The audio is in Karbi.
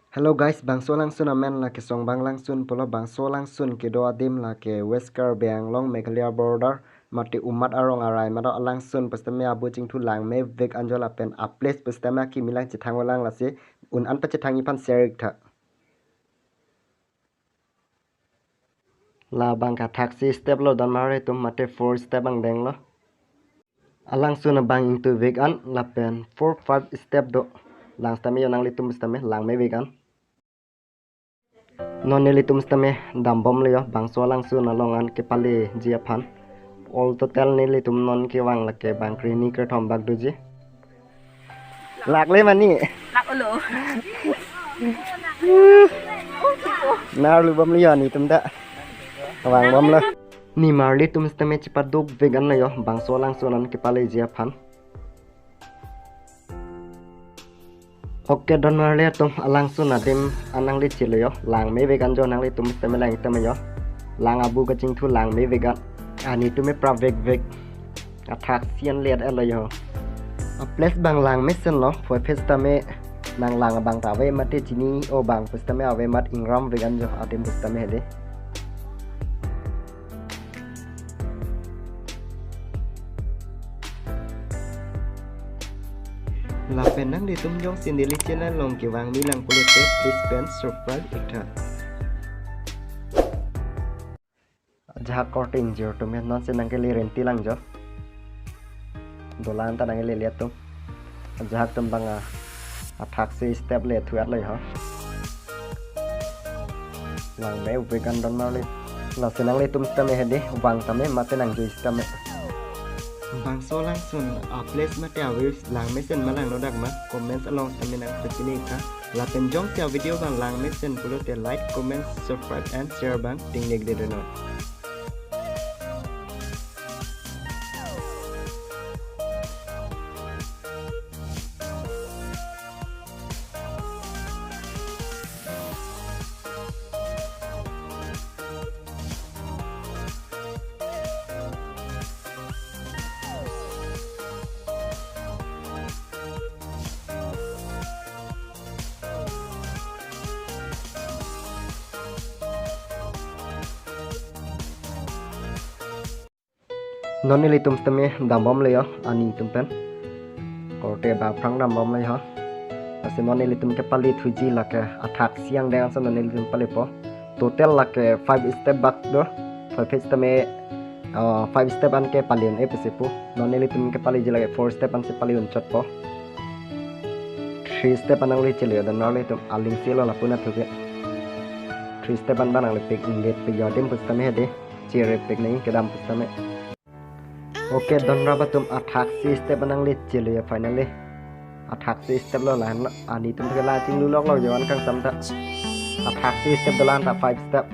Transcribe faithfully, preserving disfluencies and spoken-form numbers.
Hello guys, bangso alangsun amen lake Songbang Langsun pulo. Bangso alangsun kedo adim lake West Karbi Anglong Meghalaya border mate Umad arong arai mado. Alangsun pusitame abu chingthu langmevek anjo lapen a-place pusitame akimi lang chethang olang, lasi un-an pachethang iphan share ik tha. Labang ke athaksi step lo, don marli atum, mate four step angdeng lo. Alangsun abang ingtuvek an lapen four five step do. Lang sitame yo nanglitum pusitame langmevek an. Non nelitum sitame dambomlo yo, bangso alangsun along an kepaleji aphan. All total nelitum non kevang lake bang krehini krethom bak doji. Lakle mani. Lak olo. Narlu bomlo yo, nitum ta vangbomlo. Ni marli atum sitame chepadukvek anlo yo, bangso alangsun an kepaleji aphan. Okay, don marli atum, alangsun adim an nanglechelo yo, langmevek anjo, nanglitum sitame lang tame yo. Lang abu kachingthu langmevek an. Ani atum eprap vekvek. Athaksi an let elo yo. A-place abang langmesen lo, phoiphit sitame nanglang abang ta ave mate chini-o abang pusitame ave mat, ingramvek anjo adim pusitame hedi. Lapen nanglitum jongsi neli channel along kevangmi lang pulote, please pen subscribe ik tha. Ajahak korte ingjir atum ya, nonsi nangkele renti lang jo. Dolang ta nangkele lihat atum. Ajahak atum abang a, athaksi step le thuat lo ho. Langmevek an don marli. Lasi nanglitum sitame hedi, vang tame mate nangjui sitame. Bangso alangsun a-place mate a-views langmesen ma langnodak ma, comments along sitame nangpachini ik tha. Lapen jongsi a-video abang langmesen pulote like, comment, subscribe and share abang tingnek de donon. Non nelitum sitame dambomlo yo, ani atum pen. Korte ba aphrang dambomlo yo. Lasi non nelitum kepalethuji lake athaksi angdeng ansi non nelitum palepo. Total lake five step bak do. Phoiphit sitame, uh, five step an kepale un-e pusi pu. Non nelitum kepaleji lake four step ansi pale un chotpo. Three step an nanglechelo yo, don marli atum, aling si lo lapu nathu ke. Three step an abang nanglepik, inglepik yo adim pusitame hedi. Cherepik nangji kedam pusitame. Okay, don rap atum, athaksi step an nanglechelo yo finally. Athaksi step lo lahenlo, ani atum ke la chinglu lok lo yo an kangsam ta. Athaksi step do lahen ta, five step.